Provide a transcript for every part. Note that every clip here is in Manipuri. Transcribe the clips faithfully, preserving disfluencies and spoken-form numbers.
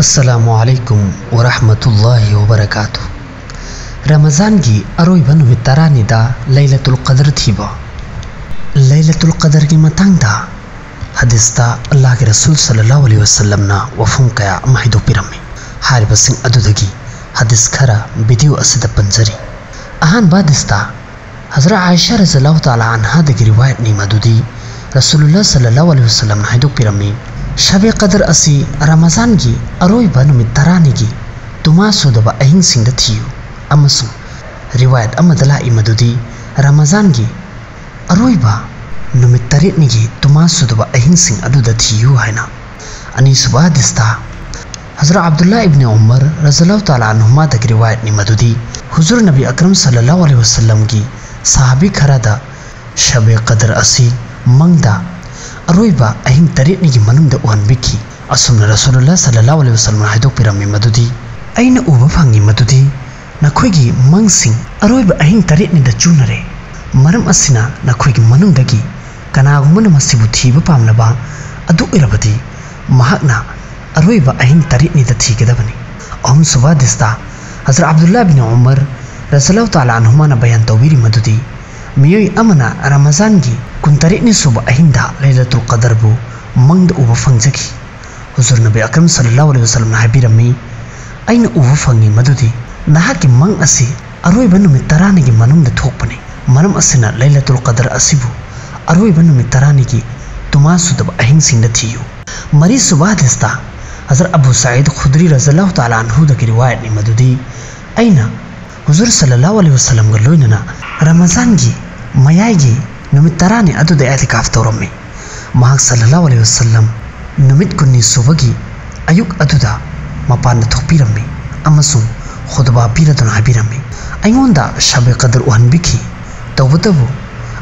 ꯑꯁꯂꯥꯃꯨ ꯑꯂꯥꯏꯀꯨꯝ ꯋꯔꯍꯃꯇꯨꯜꯂꯥꯍꯤ ꯋꯕꯔꯀꯥꯇꯨ꯫ ꯔꯃꯖꯥꯟꯒꯤ ꯑꯔꯣꯏꯕ ꯅꯨꯃꯤꯠ ꯇꯔꯥꯅꯤꯗ ꯂꯩꯂꯇꯨꯜ ꯀꯗꯔ ꯊꯤꯕ꯫ ꯂꯩꯂꯇꯨꯜ ꯀꯗꯔꯒꯤ ꯃꯇꯥꯡꯗ ꯍꯗꯤꯁꯇ ꯑꯜꯂꯥꯍꯒꯤ ꯔꯁꯨꯜ ꯁꯜꯂꯜꯂꯥꯍꯨ ꯑꯂꯩꯍꯤ ꯋꯁꯜꯂꯝꯅ ꯋꯥꯐꯝ ꯀꯌꯥ ꯑꯃ ꯍꯥꯏꯗꯣꯛꯄꯤꯔꯝꯃꯤ꯫ ꯍꯥꯏꯔꯤꯕꯁꯤꯡ ꯑꯗꯨꯗꯒꯤ ꯍꯗꯤꯁ ꯈꯔ ꯚꯤꯗꯤꯑꯣ ꯑꯁꯤꯗ ꯄꯟꯖꯔꯤ꯫ ꯑꯍꯥꯟꯕ ꯍꯗꯤꯁꯇ ꯍꯖꯔꯠ ꯑꯥꯏꯁꯥ ꯔꯖꯜꯂꯥꯍꯨ ꯇꯥꯂꯥ ꯑꯟꯍꯥꯗꯒꯤ ꯔꯤꯋꯥꯌꯠꯅꯤ ꯃꯗꯨꯗꯤ ꯔꯁꯨꯂꯨꯜꯂꯥ ꯁꯜꯂꯜꯂꯥꯍꯨ ꯑꯂꯩꯍꯤ ꯋꯁꯜꯂꯝꯅ ꯍꯥꯏꯗꯣꯛꯄꯤꯔꯝꯃꯤ, ꯁꯕꯦ ꯀꯗꯔ ꯑꯁꯤ ꯔꯃꯖꯥꯟꯒꯤ ꯑꯔꯣꯏꯕ ꯅꯨꯃꯤꯠ ꯇꯔꯥꯅꯤꯒꯤ ꯇꯨꯃꯥ ꯁꯨꯗꯕ ꯑꯍꯤꯡꯁꯤꯡꯗ ꯊꯤꯌꯨ, ꯑꯃꯁꯨꯡ ꯔꯤꯋꯥꯌꯠ ꯑꯃꯗ ꯂꯥꯛꯏ ꯃꯗꯨꯗꯤ ꯔꯃꯖꯥꯟꯒꯤ ꯑꯔꯣꯏꯕ ꯅꯨꯃꯤꯠ ꯇꯔꯦꯠꯅꯤꯒꯤ ꯇꯨꯃꯥ ꯁꯨꯗꯕ ꯑꯍꯤꯡꯁꯤꯡ ꯑꯗꯨꯗ ꯊꯤꯌꯨ ꯍꯥꯏꯅ꯫ ꯑꯅꯤꯁꯨꯕ ꯍꯗꯤꯁꯇ ꯍꯖꯔꯠ ꯑꯕꯗꯨꯜꯂꯥ ꯏꯕꯅꯤ ꯎꯃꯔ ꯔꯖꯜꯂꯥꯍꯨ ꯇꯥꯂꯥ ꯑꯟꯍꯨꯃꯥꯗꯒꯤ ꯔꯤꯋꯥꯌꯠꯅꯤ ꯃꯗꯨꯗꯤ ꯍꯨꯖꯨꯔ ꯅꯕꯤ ꯑꯀꯔꯝ ꯁꯜꯂꯜꯂꯥꯍꯨ ꯑꯂꯩꯍꯤ ꯋꯁꯜꯂꯝꯒꯤ ꯁꯍꯥꯕꯤ ꯈꯔꯗ ꯁꯕꯦ ꯀꯗꯔ ꯑꯁꯤ ꯃꯪꯗ ꯑꯔꯣꯏꯕ ꯑꯍꯤꯡ ꯇꯔꯦꯠꯅꯤꯒꯤ ꯃꯅꯨꯡꯗ ꯎꯍꯟꯕꯤꯈꯤ꯫ ꯑꯁꯨꯝꯅ ꯔꯁꯨꯂꯨꯜꯂꯥ ꯁꯜꯂꯜꯂꯥꯍꯨ ꯑꯂꯩꯍꯤ ꯋꯁꯜꯂꯝꯅ ꯍꯥꯏꯗꯣꯛꯄꯤꯔꯝꯃꯤ ꯃꯗꯨꯗꯤ, ꯑꯩꯅ ꯎꯕ ꯐꯪꯉꯤ ꯃꯗꯨꯗꯤ ꯅꯈꯣꯏꯒꯤ ꯃꯪꯁꯤꯡ ꯑꯔꯣꯏꯕ ꯑꯍꯤꯡ ꯇꯔꯦꯠꯅꯤꯗ ꯆꯨꯅꯔꯦ꯫ ꯃꯔꯝ ꯑꯁꯤꯅ ꯅꯈꯣꯏꯒꯤ ꯃꯅꯨꯡꯗꯒꯤ ꯀꯅꯥꯒꯨꯝꯕꯅ ꯃꯁꯤꯕꯨ ꯊꯤꯕ ꯄꯥꯝꯂꯕ ꯑꯗꯨ ꯑꯣꯏꯔꯕꯗꯤ ꯃꯍꯥꯛꯅ ꯑꯔꯣꯏꯕ ꯑꯍꯤꯡ ꯇꯔꯦꯠꯅꯤꯗ ꯊꯤꯒꯗꯕꯅꯤ꯫ ꯑꯍꯨꯝꯁꯨꯕ ꯍꯗꯤꯁꯇ ꯍꯖꯔꯠ ꯑꯕꯗꯨꯜꯂꯥ ꯕꯤꯟ ꯎꯃꯔ ꯔꯖꯜꯂꯥꯍꯨ ꯇꯥꯂꯥ ꯑꯟꯍꯨꯃꯥꯅ ꯕꯌꯥꯟ ꯇꯧꯕꯤꯔꯤ ꯃꯗꯨꯗꯤ ꯃꯤꯑꯣꯏ ꯑꯃꯅ ꯔꯃꯖꯥꯟꯒꯤ ꯀꯨꯟꯇꯔꯦꯠꯅꯤ ꯁꯨꯕ ꯑꯍꯤꯡꯗ ꯂꯩꯂꯇꯨꯜ ꯀꯗꯔꯕꯨ ꯃꯪꯗ ꯎꯕ ꯐꯪꯖꯈꯤ꯫ ꯍꯨꯖꯨꯔ ꯅꯕꯤ ꯑꯀꯔꯝ ꯁꯜꯂꯜꯂꯥꯍꯨ ꯑꯂꯩꯍꯤ ꯋꯁꯜꯂꯝꯅ ꯍꯥꯏꯕꯤꯔꯝꯃꯤ, ꯑꯩꯅ ꯎꯕ ꯐꯪꯉꯤ ꯃꯗꯨꯗꯤ ꯅꯍꯥꯛꯀꯤ ꯃꯪ ꯑꯁꯤ ꯑꯔꯣꯏꯕ ꯅꯨꯃꯤꯠ ꯇꯔꯥꯅꯤꯒꯤ ꯃꯅꯨꯡꯗ ꯊꯣꯛꯄꯅꯤ꯫ ꯃꯔꯝ ꯑꯁꯤꯅ ꯂꯩꯂꯇꯨꯜ ꯀꯗꯔ ꯑꯁꯤꯕꯨ ꯑꯔꯣꯏꯕ ꯅꯨꯃꯤꯠ ꯇꯔꯥꯅꯤꯒꯤ ꯇꯨꯃꯥ ꯁꯨꯗꯕ ꯑꯍꯤꯡꯁꯤꯡꯗ ꯊꯤꯌꯨ꯫ ꯃꯔꯤꯁꯨꯕ ꯍꯗꯤꯁꯇ ꯍꯖꯔꯠ ꯑꯕꯨ ꯁꯥꯏꯗ ꯈꯨꯗ꯭ꯔꯤ ꯔꯖꯜꯂꯥꯍꯨ ꯇꯥꯂꯥ ꯑꯟꯍꯨꯗꯒꯤ ꯔꯤꯋꯥꯌꯠꯅꯤ ꯃꯗꯨꯗꯤ ꯑꯩꯅ ꯍꯨꯖꯨꯔ ꯁꯜꯂꯜꯂꯥꯍꯨ ꯑꯂꯩꯍꯤ ꯋꯁꯜꯂꯝꯒ ꯂꯣꯏꯅꯅ ꯔꯃꯖꯥꯟꯒꯤ ꯃꯌꯥꯏꯒꯤ ꯅꯨꯃꯤꯠ ꯇꯔꯥꯅꯤ ꯑꯗꯨꯗ ꯑꯦꯇꯤꯀꯥꯐ ꯇꯧꯔꯝꯃꯤ꯫ ꯃꯍꯥꯛ ꯁꯜꯂꯜꯂꯥꯍꯨ ꯑꯂꯩꯍꯤ ꯋꯁꯜꯂꯝ ꯅꯨꯃꯤꯠ ꯀꯨꯟꯅꯤ ꯁꯨꯕꯒꯤ ꯑꯌꯨꯛ ꯑꯗꯨꯗ ꯃꯄꯥꯟꯗ ꯊꯣꯛꯄꯤꯔꯝꯃꯤ ꯑꯃꯁꯨꯡ ꯈꯨꯗꯕꯥ ꯄꯤꯔꯗꯨꯅ ꯍꯥꯏꯕꯤꯔꯝꯃꯤ, ꯑꯩꯉꯣꯟꯗ ꯁꯕꯦ ꯀꯗꯔ ꯎꯍꯟꯕꯤꯈꯤ, ꯇꯧꯕꯇꯕꯨ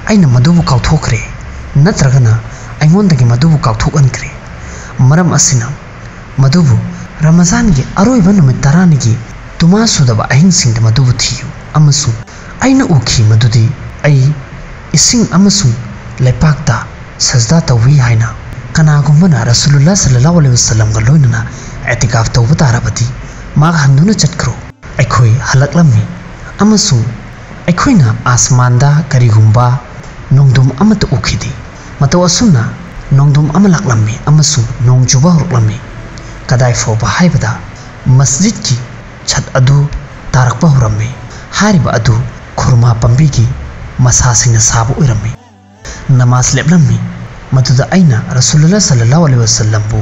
ꯑꯩꯅ ꯃꯗꯨꯕꯨ ꯀꯥꯎꯊꯣꯛꯈ꯭ꯔꯦ, ꯅꯠꯇ꯭ꯔꯒꯅ ꯑꯩꯉꯣꯟꯗꯒꯤ ꯃꯗꯨꯕꯨ ꯀꯥꯎꯊꯣꯛꯍꯟꯈ꯭ꯔꯦ꯫ ꯃꯔꯝ ꯑꯁꯤꯅ ꯃꯗꯨꯕꯨ ꯔꯃꯖꯥꯟꯒꯤ ꯑꯔꯣꯏꯕ ꯅꯨꯃꯤꯠ ꯇꯔꯥꯅꯤꯒꯤ ꯇꯨꯃꯥ ꯁꯨꯗꯕ ꯑꯍꯤꯡꯁꯤꯡꯗ ꯃꯗꯨꯕꯨ ꯊꯤꯌꯨ, ꯑꯃꯁꯨꯡ ꯑꯩꯅ ꯎꯈꯤ ꯃꯗꯨꯗꯤ ꯑꯩ ꯏꯁꯤꯡ ꯑꯃꯁꯨꯡ ꯂꯩꯄꯥꯛꯇ ꯁꯖꯗꯥ ꯇꯧꯏ ꯍꯥꯏꯅ ꯀꯅꯥꯒꯨꯝꯕꯅ ꯔꯁꯨꯂꯨꯜꯂꯥ ꯁꯜꯂꯜꯂꯥꯍꯨ ꯑꯂꯩꯍꯤ ꯋꯁꯜꯂꯝꯒ ꯂꯣꯏꯅꯅ ꯑꯦꯇꯤꯀꯥꯐ ꯇꯧꯕ ꯇꯥꯔꯕꯗꯤ ꯃꯍꯥꯛ ꯍꯟꯗꯨꯅ ꯆꯠꯈ꯭ꯔꯣ꯫ ꯑꯩꯈꯣꯏ ꯍꯜꯂꯛꯂꯝꯃꯤ ꯑꯃꯁꯨꯡ ꯑꯩꯈꯣꯏꯅ ꯑꯥꯁꯃꯥꯟꯗ ꯀꯔꯤꯒꯨꯝꯕ ꯅꯣꯡꯗꯝ ꯑꯃꯠꯇ ꯎꯈꯤꯗꯦ꯫ ꯃꯇꯧ ꯑꯁꯨꯝꯅ ꯅꯣꯡꯗꯝ ꯑꯃ ꯂꯥꯛꯂꯝꯃꯤ ꯑꯃꯁꯨꯡ ꯅꯣꯡ ꯆꯨꯕ ꯍꯧꯔꯛꯂꯝꯃꯤ꯫ ꯀꯗꯥꯏ ꯐꯥꯎꯕ ꯍꯥꯏꯕꯗ ꯃꯁꯖꯤꯗꯀꯤ ꯁꯠ ꯑꯗꯨ ꯇꯥꯔꯛꯄ ꯍꯧꯔꯝꯃꯤ꯫ ꯍꯥꯏꯔꯤꯕ ꯑꯗꯨ ꯈꯨꯔꯃꯥ ꯄꯥꯝꯕꯤꯒꯤ ꯃꯁꯥꯁꯤꯡꯅ ꯁꯥꯕ ꯑꯣꯏꯔꯝꯃꯤ꯫ ꯅꯃꯥꯖ ꯂꯦꯞꯂꯝꯃꯤ꯫ ꯃꯗꯨꯗ ꯑꯩꯅ ꯔꯁꯨꯂꯨꯜꯂꯥ ꯁꯜꯂꯜꯂꯥꯍꯨ ꯑꯂꯩꯍꯤ ꯋꯥꯁꯜꯂꯝꯕꯨ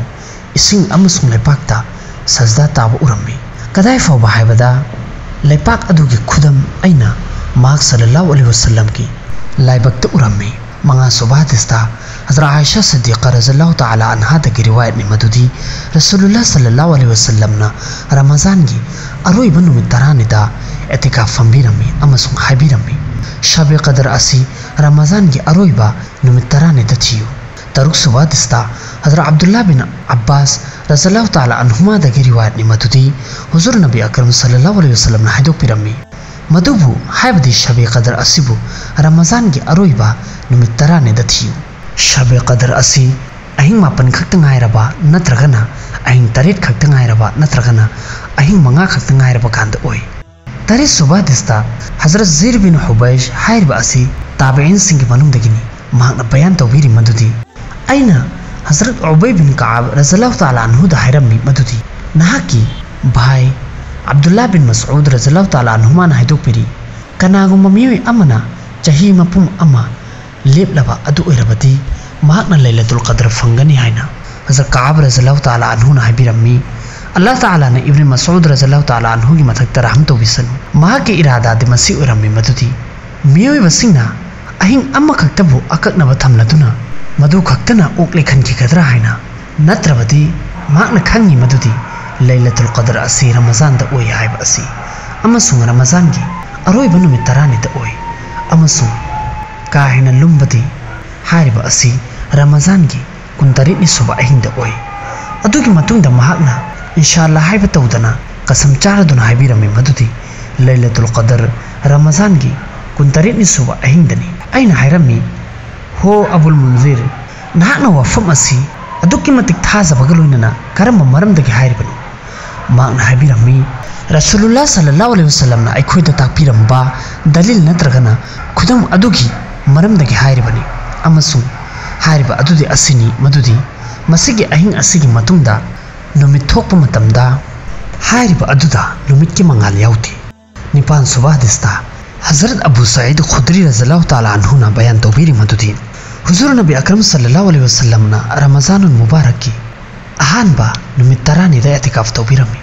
ꯏꯁꯤꯡ ꯑꯃꯁꯨꯡ ꯂꯩꯄꯥꯛꯇ ꯁꯖꯗꯥ ꯇꯥꯕ ꯎꯔꯝꯃꯤ꯫ ꯀꯗꯥꯏ ꯐꯥꯎꯕ ꯍꯥꯏꯕꯗ ꯂꯩꯄꯥꯛ ꯑꯗꯨꯒꯤ ꯈꯨꯗꯝ ꯑꯩꯅ ꯃꯍꯥꯛ ꯁꯜꯂꯜꯂꯥꯍꯨ ꯑꯂꯩꯍꯤ ꯋꯥꯁꯜꯂꯝꯒꯤ ꯂꯥꯏꯕꯛꯇ ꯎꯔꯝꯃꯤ꯫ ꯃꯉꯥꯁꯨꯕ ꯍꯗꯤꯁꯇ ꯍꯖꯔꯠ ꯑꯥꯏꯁꯥ ꯁꯤꯗꯤꯀꯥ ꯔꯖꯜꯂꯥꯍꯨ ꯇꯥꯂꯥ ꯑꯟꯍꯥꯗꯒꯤ ꯔꯤꯋꯥꯌꯠꯅꯤ, ꯃꯗꯨꯗꯤ ꯔꯁꯨꯂꯨꯜꯂꯥ ꯁꯜꯂꯜꯂꯥꯍꯨ ꯑꯂꯩꯍꯤ ꯋꯥꯁꯜꯂꯝꯅ ꯔꯃꯖꯥꯟꯒꯤ ꯑꯔꯣꯏꯕ ꯅꯨꯃꯤꯠ ꯇꯔꯥꯅꯤꯗ ꯑꯦꯇꯤꯀꯥꯐ ꯐꯝꯕꯤꯔꯝꯃꯤ ꯑꯃꯁꯨꯡ ꯍꯥꯏꯕꯤꯔꯝꯃꯤ, ꯁꯕꯦ ꯀꯗꯔ ꯑꯁꯤ ꯔꯃꯖꯥꯟꯒꯤ ꯑꯔꯣꯏꯕ ꯅꯨꯃꯤꯠ ꯇꯔꯥꯅꯤꯗ ꯊꯤꯌꯨ꯫ ꯇꯔꯨꯛꯁꯨꯕ ꯍꯗꯤꯁꯇ ꯍꯖꯔꯠ ꯑꯕꯗꯨꯜꯂꯥ ꯕꯤꯟ ꯑꯕꯥꯁ ꯔꯖꯜꯂꯥꯍꯨ ꯇꯥꯂꯥ ꯑꯟꯍꯨꯃꯥꯗꯒꯤ ꯔꯤꯋꯥꯌꯠꯅꯤ, ꯃꯗꯨꯗꯤ ꯍꯨꯖꯨꯔ ꯅꯕꯤ ꯑꯀꯔꯝ ꯁꯜꯂꯜꯂꯥꯍꯨ ꯑꯂꯩꯍꯤ ꯋꯥꯁꯜꯂꯝꯅ ꯍꯥꯏꯗꯣꯛꯄꯤꯔꯝꯃꯤ, ꯃꯗꯨꯕꯨ ꯍꯥꯏꯕꯗꯤ ꯁꯕꯦ ꯀꯗꯔ ꯑꯁꯤꯕꯨ ꯔꯃꯖꯥꯟꯒꯤ ꯑꯔꯣꯏꯕ ꯅꯨꯃꯤꯠ ꯇꯔꯥꯅꯤꯗ ꯊꯤꯌꯨ꯫ ꯁꯕꯦ ꯀꯗꯔ ꯑꯁꯤ ꯑꯍꯤꯡ ꯃꯥꯄꯟ ꯈꯛꯇ ꯉꯥꯏꯔꯕ ꯅꯠꯇ꯭ꯔꯒꯅ ꯑꯍꯤꯡ ꯇꯔꯦꯠ ꯈꯛꯇ ꯉꯥꯏꯔꯕ ꯅꯠꯇ꯭ꯔꯒꯅ ꯑꯍꯤꯡ ꯃꯉꯥ ꯈꯛꯇ ꯉꯥꯏꯔꯕ ꯀꯥꯟꯗ ꯑꯣꯏ꯫ ꯇꯔꯦꯠꯁꯨꯕ ꯍꯗꯤꯁꯇ ꯍꯖꯔꯠ ꯖꯤꯔ ꯕꯤꯟ ꯍꯨꯕꯩꯁ ꯍꯥꯏꯔꯤꯕ ꯑꯁꯤ ꯇꯥꯕꯤꯏꯟꯁꯤꯡꯒꯤ ꯃꯅꯨꯡꯗꯒꯤꯅꯤ꯫ ꯃꯍꯥꯛꯅ ꯕꯌꯥꯟ ꯇꯧꯕꯤꯔꯤ ꯃꯗꯨꯗꯤ, ꯑꯩꯅ ꯍꯖꯔꯠ ꯎꯕꯩ ꯕꯤꯟ ꯀꯥꯕ ꯔꯖꯜꯂꯥꯍꯨ ꯇꯥꯂꯥ ꯑꯟꯍꯨꯗ ꯍꯥꯏꯔꯝꯃꯤ ꯃꯗꯨꯗꯤ, ꯅꯍꯥꯛꯀꯤ ꯚꯥꯏ ꯑꯕꯗꯨꯜꯂꯥ ꯕꯤꯟ ꯃꯁꯎꯗ ꯔꯖꯜꯂꯥꯍꯨ ꯇꯥꯂꯥ ꯑꯟꯍꯨꯃꯥꯅ ꯍꯥꯏꯗꯣꯛꯄꯤꯔꯤ, ꯀꯅꯥꯒꯨꯝꯕ ꯃꯤꯑꯣꯏ ꯑꯃꯅ ꯆꯍꯤ ꯃꯄꯨꯝ ꯑꯃ ꯂꯦꯞꯂꯕ ꯑꯗꯨ ꯑꯣꯏꯔꯕꯗꯤ ꯃꯍꯥꯛꯅ ꯂꯩꯂꯇꯨꯜ ꯀꯗꯔ ꯐꯪꯒꯅꯤ ꯍꯥꯏꯅ ꯍꯖꯔꯠ ꯀꯥꯕ ꯔꯖꯜꯂꯥꯍꯨ ꯇꯥꯂꯥ ꯑꯟꯍꯨꯅ ꯍꯥꯏꯕꯤꯔꯝꯃꯤ꯫ ꯑꯜꯂꯥꯍ ꯇꯥꯂꯥꯅ ꯏꯕꯅꯤ ꯃꯁꯎꯗ ꯔꯖꯜꯂꯥꯍꯨ ꯇꯥꯂꯥ ꯑꯟꯍꯨꯒꯤ ꯃꯊꯛꯇ ꯔꯍꯝ ꯇꯧꯕꯤꯁꯅꯨ꯫ ꯃꯍꯥꯛꯀꯤ ꯏꯔꯥꯗꯥꯗꯤ ꯃꯁꯤ ꯑꯣꯏꯔꯝꯃꯤ ꯃꯗꯨꯗꯤ ꯃꯤꯑꯣꯏꯕꯁꯤꯡꯅ ꯑꯍꯤꯡ ꯑꯃꯈꯛꯇꯕꯨ ꯑꯀꯛꯅꯕ ꯊꯝꯂꯗꯨꯅ ꯃꯗꯨ ꯈꯛꯇꯅ ꯑꯣꯛꯂꯦ ꯈꯟꯈꯤꯒꯗ꯭ꯔꯥ ꯍꯥꯏꯅ꯫ ꯅꯠꯇ꯭ꯔꯕꯗꯤ ꯃꯍꯥꯛꯅ ꯈꯪꯉꯤ ꯃꯗꯨꯗꯤ ꯂꯩꯂꯇꯨꯜ ꯀꯗꯔ ꯑꯁꯤ ꯔꯃꯖꯥꯟꯗ ꯑꯣꯏ ꯍꯥꯏꯕ ꯑꯁꯤ, ꯑꯃꯁꯨꯡ ꯔꯃꯖꯥꯟꯒꯤ ꯑꯔꯣꯏꯕ ꯅꯨꯃꯤꯠ ꯇꯔꯥꯅꯤꯗ ꯑꯣꯏ, ꯑꯃꯁꯨꯡ ꯀꯥ ꯍꯦꯟꯅ ꯂꯨꯝꯕꯗꯤ ꯍꯥꯏꯔꯤꯕ ꯑꯁꯤ ꯔꯃꯖꯥꯟꯒꯤ ꯀꯨꯟꯇꯔꯦꯠꯅꯤ ꯁꯨꯕ ꯑꯍꯤꯡꯗ ꯑꯣꯏ꯫ ꯑꯗꯨꯒꯤ ꯃꯇꯨꯡꯗ ꯃꯍꯥꯛꯅ ꯏꯟꯁꯥ ꯑꯜꯂꯥ ꯍꯥꯏꯕ ꯇꯧꯗꯅ ꯀꯁꯝ ꯆꯥꯔꯗꯨꯅ ꯍꯥꯏꯕꯤꯔꯝꯃꯤ ꯃꯗꯨꯗꯤ ꯂꯩꯂꯇꯨꯜ ꯀꯗꯔ ꯔꯃꯖꯥꯟꯒꯤ ꯀꯨꯟꯇꯔꯦꯠꯅꯤ ꯁꯨꯕ ꯑꯍꯤꯡꯗꯅꯤ꯫ ꯑꯩꯅ ꯍꯥꯏꯔꯝꯃꯤ, ꯍꯣ ꯑꯕꯨꯜ ꯃꯨꯟꯖꯤꯔ, ꯅꯍꯥꯛꯅ ꯋꯥꯐꯝ ꯑꯁꯤ ꯑꯗꯨꯛꯀꯤ ꯃꯇꯤꯛ ꯊꯥꯖꯕꯒ ꯂꯣꯏꯅꯅ ꯀꯔꯝꯕ ꯃꯔꯝꯗꯒꯤ ꯍꯥꯏꯔꯤꯕꯅꯣ? ꯃꯍꯥꯛꯅ ꯍꯥꯏꯕꯤꯔꯝꯃꯤ, ꯔꯁꯨꯂꯨꯜꯂꯥ ꯁꯜꯂꯜꯂꯥꯍꯨ ꯑꯂꯩꯍꯤ ꯋꯥꯁꯜꯂꯝꯅ ꯑꯩꯈꯣꯏꯗ ꯇꯥꯛꯄꯤꯔꯝꯕ ꯗꯂꯤꯜ ꯅꯠꯇ꯭ꯔꯒꯅ ꯈꯨꯗꯝ ꯑꯗꯨꯒꯤ ꯃꯔꯝꯗꯒꯤ ꯍꯥꯏꯔꯤꯕꯅꯤ꯫ ꯑꯃꯁꯨꯡ ꯍꯥꯏꯔꯤꯕ ꯑꯗꯨꯗꯤ ꯑꯁꯤꯅꯤ, ꯃꯗꯨꯗꯤ ꯃꯁꯤꯒꯤ ꯑꯍꯤꯡ ꯑꯁꯤꯒꯤ ꯃꯇꯨꯡꯗ ꯅꯨꯃꯤꯠ ꯊꯣꯛꯄ ꯃꯇꯝꯗ ꯍꯥꯏꯔꯤꯕ ꯑꯗꯨꯗ ꯅꯨꯃꯤꯠꯀꯤ ꯃꯉꯥꯜ ꯌꯥꯎꯗꯦ꯫ ꯅꯤꯄꯥꯟ ꯁꯨꯕ ꯍꯗꯤꯁꯇ ꯍꯖꯔꯠ ꯑꯕꯨ ꯁꯌꯤꯗ ꯈꯨꯗ꯭ꯔꯤ ꯔꯖꯤꯌꯜꯂꯥꯍꯨ ꯇꯥꯂꯥ ꯑꯟꯍꯨꯅ ꯕꯌꯥꯟ ꯇꯧꯕꯤꯔꯤ ꯃꯗꯨꯗꯤ, ꯍꯨꯖꯨꯔ ꯅꯕꯤ ꯑꯀꯔꯝ ꯁꯜꯂꯜꯂꯥꯍꯨ ꯑꯂꯩꯍꯤ ꯋꯥꯁꯜꯂꯝꯅ ꯔꯃꯖꯥꯅꯨꯜ ꯃꯨꯕꯥꯔꯛꯀꯤ ꯑꯍꯥꯟꯕ ꯅꯨꯃꯤꯠ ꯇꯔꯥꯅꯤꯗ ꯑꯦꯇꯤꯀꯥꯐ ꯇꯧꯕꯤꯔꯝꯃꯤ꯫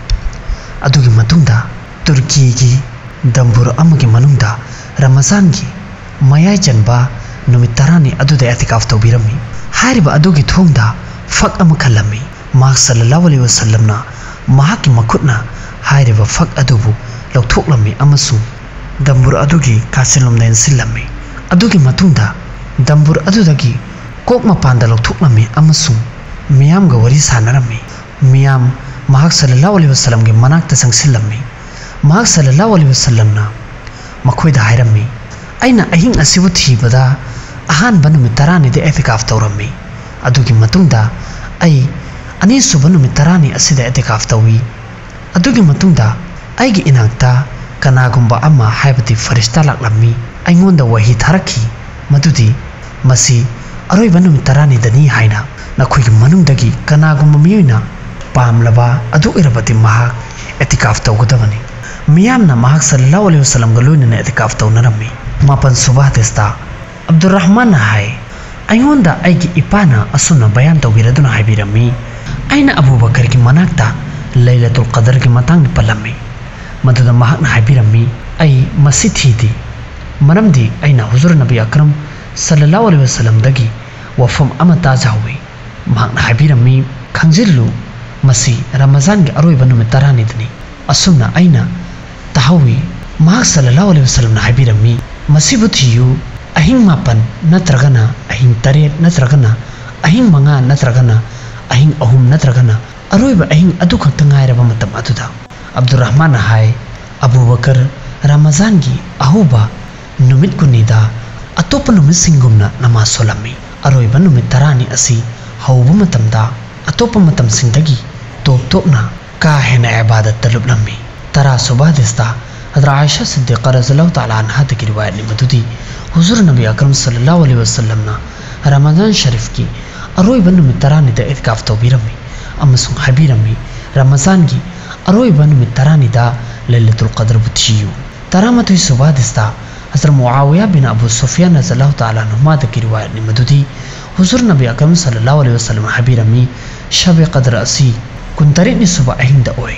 ꯑꯗꯨꯒꯤ ꯃꯇꯨꯡꯗ ꯇꯨꯔꯀꯤꯒꯤ ꯗꯝꯕꯨꯔ ꯑꯃꯒꯤ ꯃꯅꯨꯡꯗ ꯔꯃꯖꯥꯟꯒꯤ ꯃꯌꯥꯏ ꯆꯟꯕ ꯅꯨꯃꯤꯠ ꯇꯔꯥꯅꯤ ꯑꯗꯨꯗ ꯑꯦꯇꯤꯀꯥꯐ ꯇꯧꯕꯤꯔꯝꯃꯤ꯫ ꯍꯥꯏꯔꯤꯕ ꯑꯗꯨꯒꯤ ꯊꯣꯡꯗ ꯐꯛ ꯑꯃ ꯈꯜꯂꯝꯃꯤ꯫ ꯃꯍꯥꯛ ꯁꯜꯂꯜꯂꯥꯍꯨ ꯑꯂꯩꯍꯤ ꯋꯥꯁꯜꯂꯝꯅ ꯃꯍꯥꯛꯀꯤ ꯃꯈꯨꯠꯅ ꯍꯥꯏꯔꯤꯕ ꯐꯛ ꯑꯗꯨꯕꯨ ꯂꯧꯊꯣꯛꯂꯝꯃꯤ ꯑꯃꯁꯨꯡ ꯗꯝꯕꯨꯔ ꯑꯗꯨꯒꯤ ꯀꯥꯆꯤꯟꯂꯣꯝꯗ ꯏꯟꯁꯤꯜꯂꯝꯃꯤ꯫ ꯑꯗꯨꯒꯤ ꯃꯇꯨꯡꯗ ꯗꯝꯕꯨꯔ ꯑꯗꯨꯗꯒꯤ ꯀꯣꯛ ꯃꯄꯥꯟꯗ ꯂꯧꯊꯣꯛꯂꯝꯃꯤ ꯑꯃꯁꯨꯡ ꯃꯤꯌꯥꯝꯒ ꯋꯥꯔꯤ ꯁꯥꯟꯅꯔꯝꯃꯤ꯫ ꯃꯤꯌꯥꯝ ꯃꯍꯥꯛ ꯁꯜꯂꯜꯂꯥꯍꯨ ꯑꯂꯩꯍꯤ ꯋꯥꯁꯜꯂꯝꯒꯤ ꯃꯅꯥꯛꯇ ꯆꯪꯁꯤꯜꯂꯝꯃꯤ꯫ ꯃꯍꯥꯛ ꯁꯜꯂꯜꯂꯥꯍꯨ ꯑꯂꯩꯍꯤ ꯋꯥꯁꯜꯂꯝꯅ ꯃꯈꯣꯏꯗ ꯍꯥꯏꯔꯝꯃꯤ, "ꯑꯩꯅ ꯑꯍꯤꯡ ꯑꯁꯤꯕꯨ ꯊꯤꯕꯗ ꯑꯍꯥꯟꯕ ꯅꯨꯃꯤꯠ ꯇꯔꯥꯅꯤꯗ ꯑꯦꯇꯤꯀꯥꯐ ꯇꯧꯔꯝꯃꯤ꯫ ꯑꯗꯨꯒꯤ ꯃꯇꯨꯡꯗ ꯑꯩ ꯑꯅꯤꯁꯨꯕ ꯅꯨꯃꯤꯠ ꯇꯔꯥꯅꯤ ꯑꯁꯤꯗ ꯑꯦꯇꯤꯀꯥꯐ ꯇꯧꯏ꯫ ꯑꯗꯨꯒꯤ ꯃꯇꯨꯡꯗ ꯑꯩꯒꯤ ꯏꯅꯥꯛꯇ ꯀꯅꯥꯒꯨꯝꯕ ꯑꯃ, ꯍꯥꯏꯕꯗꯤ ꯐꯔꯤꯁꯇꯥ, ꯂꯥꯛꯂꯝꯃꯤ꯫ ꯑꯩꯉꯣꯟꯗ ꯋꯥꯍꯤ ꯊꯥꯔꯛꯈꯤ ꯃꯗꯨꯗꯤ ꯃꯁꯤ ꯑꯔꯣꯏꯕ ꯅꯨꯃꯤꯠ ꯇꯔꯥꯅꯤꯗꯅꯤ ꯍꯥꯏꯅ꯫ ꯅꯈꯣꯏꯒꯤ ꯃꯅꯨꯡꯗꯒꯤ ꯀꯅꯥꯒꯨꯝꯕ ꯃꯤꯑꯣꯏꯅ ꯄꯥꯝꯂꯕ ꯑꯗꯨ ꯑꯣꯏꯔꯕꯗꯤ ꯃꯍꯥꯛ ꯑꯦꯇꯤꯀꯥꯐ ꯇꯧꯒꯗꯕꯅꯤ"꯫ ꯃꯤꯌꯥꯝꯅ ꯃꯍꯥꯛ ꯁꯜꯂꯜꯂꯥꯍꯨ ꯑꯂꯩꯍꯤ ꯋꯥꯁꯜꯂꯝꯒ ꯂꯣꯏꯅꯅ ꯑꯦꯇꯤꯀꯥꯐ ꯇꯧꯅꯔꯝꯃꯤ꯫ ꯃꯥꯄꯟ ꯁꯨꯕ ꯍꯗꯤꯁꯇ ꯑꯕꯗꯨꯔꯔꯍꯃꯥꯟꯅ ꯍꯥꯏ, ꯑꯩꯉꯣꯟꯗ ꯑꯩꯒꯤ ꯏꯄꯥꯅ ꯑꯁꯨꯝꯅ ꯕꯌꯥꯟ ꯇꯧꯕꯤꯔꯗꯨꯅ ꯍꯥꯏꯕꯤꯔꯝꯃꯤ, ꯑꯩꯅ ꯑꯕꯨ ꯕꯀꯔꯒꯤ ꯃꯅꯥꯛꯇ ꯂꯩꯂꯇꯨꯜ ꯀꯗꯔꯒꯤ ꯃꯇꯥꯡꯗ ꯄꯜꯂꯝꯃꯤ꯫ ꯃꯗꯨꯗ ꯃꯍꯥꯛꯅ ꯍꯥꯏꯕꯤꯔꯝꯃꯤ, "ꯑꯩ ꯃꯁꯤ ꯊꯤꯗꯦ, ꯃꯔꯝꯗꯤ ꯑꯩꯅ ꯍꯨꯖꯨꯔ ꯅꯕꯤ ꯑꯀꯔꯝ ꯁꯜꯂꯜꯂꯥꯍꯨ ꯑꯂꯩꯍꯤ ꯋꯥꯁꯜꯂꯝꯗꯒꯤ ꯋꯥꯐꯝ ꯑꯃ ꯇꯥꯖꯍꯧꯏ"꯫ ꯃꯍꯥꯛꯅ ꯍꯥꯏꯕꯤꯔꯝꯃꯤ, "ꯈꯪꯖꯤꯜꯂꯨ, ꯃꯁꯤ ꯔꯃꯖꯥꯟꯒꯤ ꯑꯔꯣꯏꯕ ꯅꯨꯃꯤꯠ ꯇꯔꯥꯅꯤꯗꯅꯤ꯫ ꯑꯁꯨꯝꯅ ꯑꯩꯅ ꯇꯥꯍꯧꯏ, ꯃꯍꯥꯛ ꯁꯜꯂꯜꯂꯥꯍꯨ ꯑꯂꯩꯍꯤ ꯋꯥꯁꯜꯂꯝꯅ ꯍꯥꯏꯕꯤꯔꯝꯃꯤ, ꯃꯁꯤꯕꯨ ꯊꯤꯌꯨ, ꯑꯍꯤꯡ ꯃꯥꯄꯟ ꯅꯠꯇ꯭ꯔꯒꯅ ꯑꯍꯤꯡ ꯇꯔꯦꯠ ꯅꯠꯇ꯭ꯔꯒꯅ ꯑꯍꯤꯡ ꯃꯉꯥ ꯅꯠꯇ꯭ꯔꯒꯅ ꯑꯍꯤꯡ ꯑꯍꯨꯝ ꯅꯠꯇ꯭ꯔꯒꯅ ꯑꯔꯣꯏꯕ ꯑꯍꯤꯡ ꯑꯗꯨꯈꯛꯇ ꯉꯥꯏꯔꯕ ꯃꯇꯝ ꯑꯗꯨꯗ"꯫ ꯑꯕꯗꯨꯔꯔꯍꯃꯥꯟꯅ ꯍꯥꯏ, ꯑꯕꯨ ꯕꯀꯔ ꯔꯃꯖꯥꯟꯒꯤ ꯑꯍꯧꯕ ꯅꯨꯃꯤꯠ ꯀꯨꯟꯅꯤꯗ ꯑꯇꯣꯞꯄ ꯅꯨꯃꯤꯠꯁꯤꯡꯒꯨꯝꯅ ꯅꯃꯥꯖ ꯁꯣꯜꯂꯝꯃꯤ꯫ ꯑꯔꯣꯏꯕ ꯅꯨꯃꯤꯠ ꯇꯔꯥꯅꯤ ꯑꯁꯤ ꯍꯧꯕ ꯃꯇꯝꯗ ꯑꯇꯣꯞꯄ ꯃꯇꯝꯁꯤꯡꯗꯒꯤ ꯇꯣꯞ ꯇꯣꯞꯅ ꯀꯥ ꯍꯦꯟꯅ ꯏꯕꯥꯗꯠꯇ ꯂꯨꯞꯂꯝꯃꯤ꯫ ꯇꯔꯥꯁꯨꯕ ꯍꯗꯤꯁꯇ ꯍꯖꯔꯠ ꯑꯥꯏꯁꯥ ꯁꯤꯗꯤꯀꯥ ꯔꯖꯤꯌꯜꯂꯥꯍꯨ ꯇꯥꯂꯥ ꯑꯟꯍꯥꯗꯒꯤ ꯔꯤꯋꯥꯌꯠꯅꯤ ꯃꯗꯨꯗꯤ ꯍꯨꯖꯨꯔ ꯅꯕꯤ ꯑꯀꯔꯝ ꯁꯜꯂꯜꯂꯥꯍꯨ ꯑꯂꯩꯍꯤ ꯋꯁꯜꯂꯝꯅ ꯔꯃꯖꯥꯟ ꯁꯔꯤꯐꯀꯤ ꯑꯔꯣꯏꯕ ꯅꯨꯃꯤꯠ ꯇꯔꯥꯅꯤꯗ ꯏꯠꯀꯥꯐ ꯇꯧꯕꯤꯔꯝꯃꯤ ꯑꯃꯁꯨꯡ ꯍꯥꯏꯕꯤꯔꯝꯃꯤ, ꯔꯃꯖꯥꯟꯒꯤ ꯑꯔꯣꯏꯕ ꯅꯨꯃꯤꯠ ꯇꯔꯥꯅꯤꯗ ꯂꯩꯂꯇꯨꯜ ꯀꯗꯔꯕꯨ ꯊꯤꯌꯨ꯫ ꯇꯔꯥꯃꯥꯊꯣꯏ ꯁꯨꯕ ꯍꯗꯤꯁꯇ ꯍꯖꯔꯠ ꯃꯨꯑꯥꯋꯤꯌꯥ ꯕꯤꯟ ꯑꯕꯨ ꯁꯨꯐꯤꯌꯥꯟ ꯔꯖꯤꯌꯜꯂꯥꯍꯨ ꯇꯥꯂꯥ ꯑꯟꯍꯨꯃꯥꯗꯒꯤ ꯔꯤꯋꯥꯌꯠꯅꯤ ꯃꯗꯨꯗꯤ ꯍꯨꯖꯨꯔ ꯅꯕꯤ ꯑꯀꯔꯝ ꯁꯜꯂꯜꯂꯥꯍꯨ ꯑꯂꯩꯍꯤ ꯋꯁꯜꯂꯝꯅ ꯍꯥꯏꯕꯤꯔꯝꯃꯤ, ꯁꯕꯦ ꯀꯗꯔ ꯑꯁꯤ ꯀꯨꯟꯇꯔꯦꯠꯅꯤ ꯁꯨꯕ ꯑꯍꯤꯡꯗ ꯑꯣꯏ꯫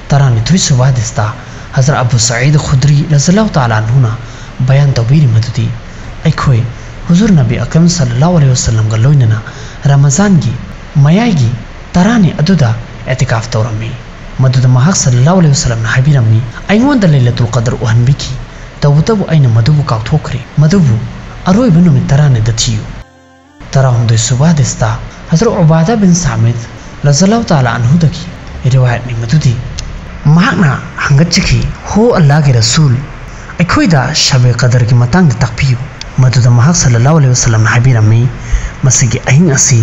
ꯇꯔꯥꯅꯤꯊꯣꯏ ꯁꯨꯕ ꯍꯗꯤꯁꯇ ꯍꯖꯔꯠ ꯑꯕꯨ ꯁꯌꯤꯗ ꯈꯨꯗ꯭ꯔꯤ ꯔꯖꯤꯌꯜꯂꯥꯍꯨ ꯇꯥꯂꯥ ꯑꯟꯍꯨꯅ ꯕꯌꯥꯟ ꯇꯧꯕꯤꯔꯤ ꯃꯗꯨꯗꯤ ꯑꯩꯈꯣꯏ ꯍꯨꯖꯨꯔ ꯅꯕꯤ ꯑꯀꯔꯝ ꯁꯜꯂꯜꯂꯥꯍꯨ ꯑꯂꯩꯍꯤ ꯋꯁꯜꯂꯝꯒ ꯂꯣꯏꯅꯅ ꯔꯃꯖꯥꯟꯒꯤ ꯃꯌꯥꯏꯒꯤ ꯇꯔꯥꯅꯤ ꯑꯗꯨꯗ ꯏꯇꯤꯀꯥꯐ ꯇꯧꯔꯝꯃꯤ꯫ ꯃꯗꯨꯗ ꯃꯍꯥꯛ ꯁꯜꯂꯜꯂꯥꯍꯨ ꯑꯂꯩꯍꯤ ꯋꯁꯜꯂꯝꯅ ꯍꯥꯏꯕꯤꯔꯝꯃꯤ, ꯑꯩꯉꯣꯟꯗ ꯂꯩꯂꯇꯨꯜ ꯀꯗꯔ ꯎꯍꯟꯕꯤꯈꯤ, ꯇꯧꯕꯇꯕꯨ ꯑꯩꯅ ꯃꯗꯨꯕꯨ ꯀꯥꯎꯊꯣꯛꯈ꯭ꯔꯦ, ꯃꯗꯨꯕꯨ ꯑꯔꯣꯏꯕ ꯅꯨꯃꯤꯠ ꯇꯔꯥꯅꯤꯗ ꯊꯤꯌꯨ꯫ ꯇꯔꯥꯍꯨꯝꯗꯣꯏ ꯁꯨꯕ ꯍꯗꯤꯁꯇ ꯍꯖꯔꯠ ꯎꯕꯥꯗꯥ ꯕꯤꯟ ꯁꯥꯃꯤꯠ ꯔꯖꯤꯌꯜꯂꯥꯍꯨ ꯇꯥꯂꯥ ꯑꯟꯍꯨꯗꯒꯤ ꯔꯤꯋꯥꯌꯠꯅꯤ ꯃꯗꯨꯗꯤ ꯃꯍꯥꯛꯅ ꯍꯪꯒꯠꯆꯈꯤ, ꯍꯣ ꯑꯜꯂꯥꯍꯒꯤ ꯔꯁꯨꯜ, ꯑꯩꯈꯣꯏꯗ ꯁꯕꯦ ꯀꯗꯔꯒꯤ ꯃꯇꯥꯡꯗ ꯇꯥꯛꯄꯤꯌꯨ꯫ ꯃꯗꯨꯗ ꯃꯍꯥꯛ ꯁꯜꯂꯜꯂꯥꯍꯨ ꯑꯂꯩꯍꯤ ꯋꯁꯜꯂꯝꯅ ꯍꯥꯏꯕꯤꯔꯝꯃꯤ, ꯃꯁꯤꯒꯤ ꯑꯍꯤꯡ ꯑꯁꯤ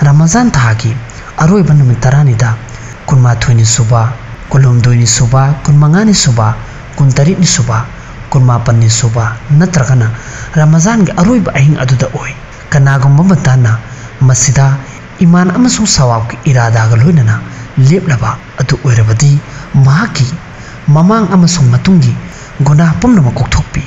ꯔꯃꯖꯥꯟ ꯊꯥꯒꯤ ꯑꯔꯣꯏꯕ ꯅꯨꯃꯤꯠ ꯇꯔꯥꯅꯤꯗ, ꯀꯨꯟꯃꯥꯊꯣꯏꯅꯤ ꯁꯨꯕ, ꯀꯨꯟꯍꯨꯝꯗꯣꯏꯅꯤ ꯁꯨꯕ, ꯀꯨꯟꯃꯉꯥꯅꯤ ꯁꯨꯕ, ꯀꯨꯟꯇꯔꯦꯠꯅꯤ ꯁꯨꯕ, ꯀꯨꯟꯃꯥꯄꯟꯅꯤ ꯁꯨꯕ ꯅꯠꯇ꯭ꯔꯒꯅ ꯔꯃꯖꯥꯟꯒꯤ ꯑꯔꯣꯏꯕ ꯑꯍꯤꯡ ꯑꯗꯨꯗ ꯑꯣꯏ꯫ ꯀꯅꯥꯒꯨꯝꯕ ꯑꯃꯠꯇꯅ ꯃꯁꯤꯗ ꯏꯃꯥꯟ ꯑꯃꯁꯨꯡ ꯁꯋꯥꯕꯀꯤ ꯏꯔꯥꯗꯥꯒ ꯂꯣꯏꯅꯅ ꯂꯦꯞꯂꯕ ꯑꯗꯨ ꯑꯣꯏꯔꯕꯗꯤ ꯃꯍꯥꯛꯀꯤ ꯃꯃꯥꯡ ꯑꯃꯁꯨꯡ ꯃꯇꯨꯡꯒꯤ ꯒꯨꯅꯥꯍ ꯄꯨꯝꯅꯃꯛ ꯀꯣꯛꯊꯣꯛꯄꯤ꯫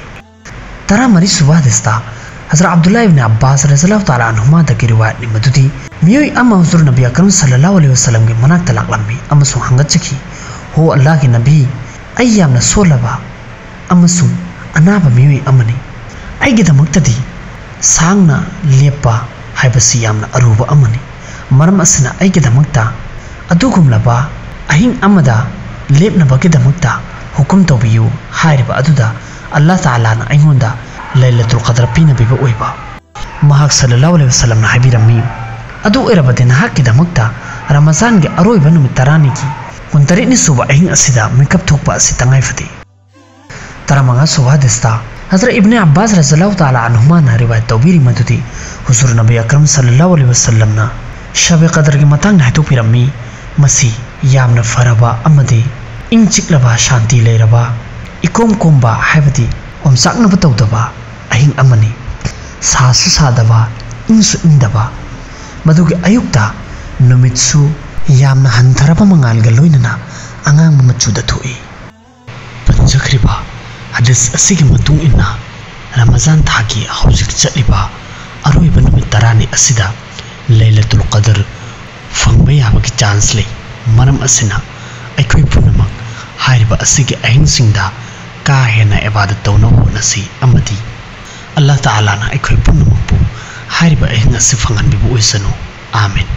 ꯇꯔꯥꯃꯔꯤ ꯁꯨꯕ ꯍꯗꯤꯁꯇ ꯍꯖꯔꯠ ꯑꯕꯗꯨꯜꯂꯥꯍ ꯏꯕꯅꯤ ꯑꯕꯥꯁ ꯔꯖꯤꯌꯜꯂꯥꯍꯨ ꯇꯥꯂꯥ ꯑꯟꯍꯨꯃꯥꯗꯒꯤ ꯔꯤꯋꯥꯌꯠꯅꯤ ꯃꯗꯨꯗꯤ ꯃꯤꯑꯣꯏ ꯑꯃ ꯍꯨꯖꯨꯔ ꯅꯕꯤ ꯑꯀꯔꯝ ꯁꯜꯂꯜꯂꯥꯍꯨ ꯑꯂꯩꯍꯤ ꯋꯁꯜꯂꯝꯒꯤ ꯃꯅꯥꯛꯇ ꯂꯥꯛꯂꯝꯃꯤ ꯑꯃꯁꯨꯡ ꯍꯪꯒꯠꯆꯈꯤ, ꯍꯣ ꯑꯜꯂꯥꯍꯒꯤ ꯅꯕꯤ, ꯑꯩ ꯌꯥꯝꯅ ꯁꯣꯜꯂꯕ ꯑꯃꯁꯨꯡ ꯑꯅꯥꯕ ꯃꯤꯑꯣꯏ ꯑꯃꯅꯤ꯫ ꯑꯩꯒꯤꯗꯃꯛꯇꯗꯤ ꯁꯥꯡꯅ ꯂꯦꯞꯄ ꯍꯥꯏꯕꯁꯤ ꯌꯥꯝꯅ ꯑꯔꯨꯕ ꯑꯃꯅꯤ꯫ ꯃꯔꯝ ꯑꯁꯤꯅ ꯑꯩꯒꯤꯗꯃꯛꯇ ꯑꯗꯨꯒꯨꯝꯂꯕ ꯑꯍꯤꯡ ꯑꯃꯗ ꯂꯦꯞꯅꯕꯒꯤꯗꯃꯛꯇ ꯍꯨꯀꯨꯝ ꯇꯧꯕꯤꯌꯨ ꯍꯥꯏꯔꯤꯕ ꯑꯗꯨꯗ ꯑꯜꯂꯥꯍ ꯇꯥꯂꯥꯅ ꯑꯩꯉꯣꯟꯗ ꯂꯩꯂꯇꯨꯜ ꯀꯗꯔ ꯄꯤꯅꯕꯤꯕ ꯑꯣꯏꯕ꯫ ꯃꯍꯥꯛ ꯁꯜꯂꯜꯂꯥꯍꯨ ꯑꯂꯩꯍꯤ ꯋꯁꯜꯂꯝꯅ ꯍꯥꯏꯕꯤꯔꯝꯃꯤ, ꯑꯗꯨ ꯑꯣꯏꯔꯕꯗꯤ ꯅꯍꯥꯛꯀꯤꯗꯃꯛꯇ ꯔꯃꯖꯥꯟꯒꯤ ꯑꯔꯣꯏꯕ ꯅꯨꯃꯤꯠ ꯇꯔꯥꯅꯤꯒꯤ ꯀꯨꯟꯇꯔꯦꯠꯅꯤ ꯁꯨꯕ ꯑꯍꯤꯡ ꯑꯁꯤꯗ ꯃꯤꯀꯞ ꯊꯣꯛꯄ ꯑꯁꯤ ꯇꯉꯥꯏ ꯐꯗꯦ꯫ ꯇꯔꯥꯃꯉꯥ ꯁꯨꯕ ꯍꯗꯤꯁꯇ ꯍꯖꯔꯠ ꯏꯕꯅꯤ ꯑꯕꯥꯁ ꯔꯖꯤꯌꯜꯂꯥꯍꯨ ꯇꯥꯂꯥ ꯑꯟꯍꯨꯃꯥꯅ ꯔꯤꯋꯥꯌꯠ ꯇꯧꯕꯤꯔꯤ ꯃꯗꯨꯗꯤ ꯍꯨꯖꯨꯔ ꯅꯕꯤ ꯑꯀꯔꯝ ꯁꯜꯂꯜꯂꯥꯍꯨ ꯑꯂꯩꯍꯤ ꯋꯥꯁꯜꯂꯝꯅ ꯁꯕꯦ ꯀꯗꯔꯒꯤ ꯃꯇꯥꯡꯗ ꯍꯥꯏꯗꯣꯛꯄꯤꯔꯝꯃꯤ, ꯃꯁꯤ ꯌꯥꯝꯅ ꯐꯔꯕ ꯑꯃꯗꯤ ꯏꯪ ꯆꯤꯛꯂꯕ, ꯁꯥꯟꯇꯤ ꯂꯩꯔꯕ, ꯏꯀꯣꯝ ꯀꯣꯝꯕ ꯍꯥꯏꯕꯗꯤ ꯑꯣꯝꯆꯥꯛꯅꯕ ꯇꯧꯗꯕ ꯑꯍꯤꯡ ꯑꯃꯅꯤ꯫ ꯁꯥꯁꯨ ꯁꯥꯗꯕ, ꯏꯪꯁꯨ ꯏꯪꯗꯕ꯫ ꯃꯗꯨꯒꯤ ꯑꯌꯨꯛꯇ ꯅꯨꯃꯤꯠꯁꯨ ꯌꯥꯝꯅ ꯍꯟꯊꯔꯕ ꯃꯉꯥꯜꯒ ꯂꯣꯏꯅꯅ ꯑꯉꯥꯡꯕ ꯃꯆꯨꯗ ꯊꯣꯛꯏ꯫ ꯄꯟꯖꯈ꯭ꯔꯤꯕ ꯍꯗꯤꯁ ꯑꯁꯤꯒꯤ ꯃꯇꯨꯡ ꯏꯟꯅ, ꯔꯃꯖꯥꯟ ꯊꯥꯒꯤ ꯍꯧꯖꯤꯛ ꯆꯠꯂꯤꯕ ꯑꯔꯣꯏꯕ ꯅꯨꯃꯤꯠ ꯇꯔꯥꯅꯤ ꯑꯁꯤꯗ ꯂꯩꯂꯇꯨꯜ ꯀꯗꯔ ꯐꯪꯕ ꯌꯥꯕꯒꯤ ꯆꯥꯟꯁ ꯂꯩ꯫ ꯃꯔꯝ ꯑꯁꯤꯅ, ꯑꯩꯈꯣꯏ ꯄꯨꯝꯅꯃꯛ ꯍꯥꯏꯔꯤꯕ ꯑꯁꯤꯒꯤ ꯑꯍꯤꯡꯁꯤꯡꯗ ꯀꯥ ꯍꯦꯟꯅ ꯏꯕꯥꯗꯠ ꯇꯧꯅꯕ ꯍꯣꯠꯅꯁꯤ ꯑꯃꯗꯤ ꯑꯜꯂꯥꯍ ꯇꯥꯂꯥꯅ ꯑꯩꯈꯣꯏ ꯄꯨꯝꯅꯃꯛꯄꯨ ꯍꯥꯏꯔꯤꯕ ꯑꯍꯤꯡ ꯑꯁꯤ ꯐꯪꯍꯟꯕꯤꯕ ꯑꯣꯏꯁꯅꯨ꯫ ꯑꯥꯃꯤꯟ꯫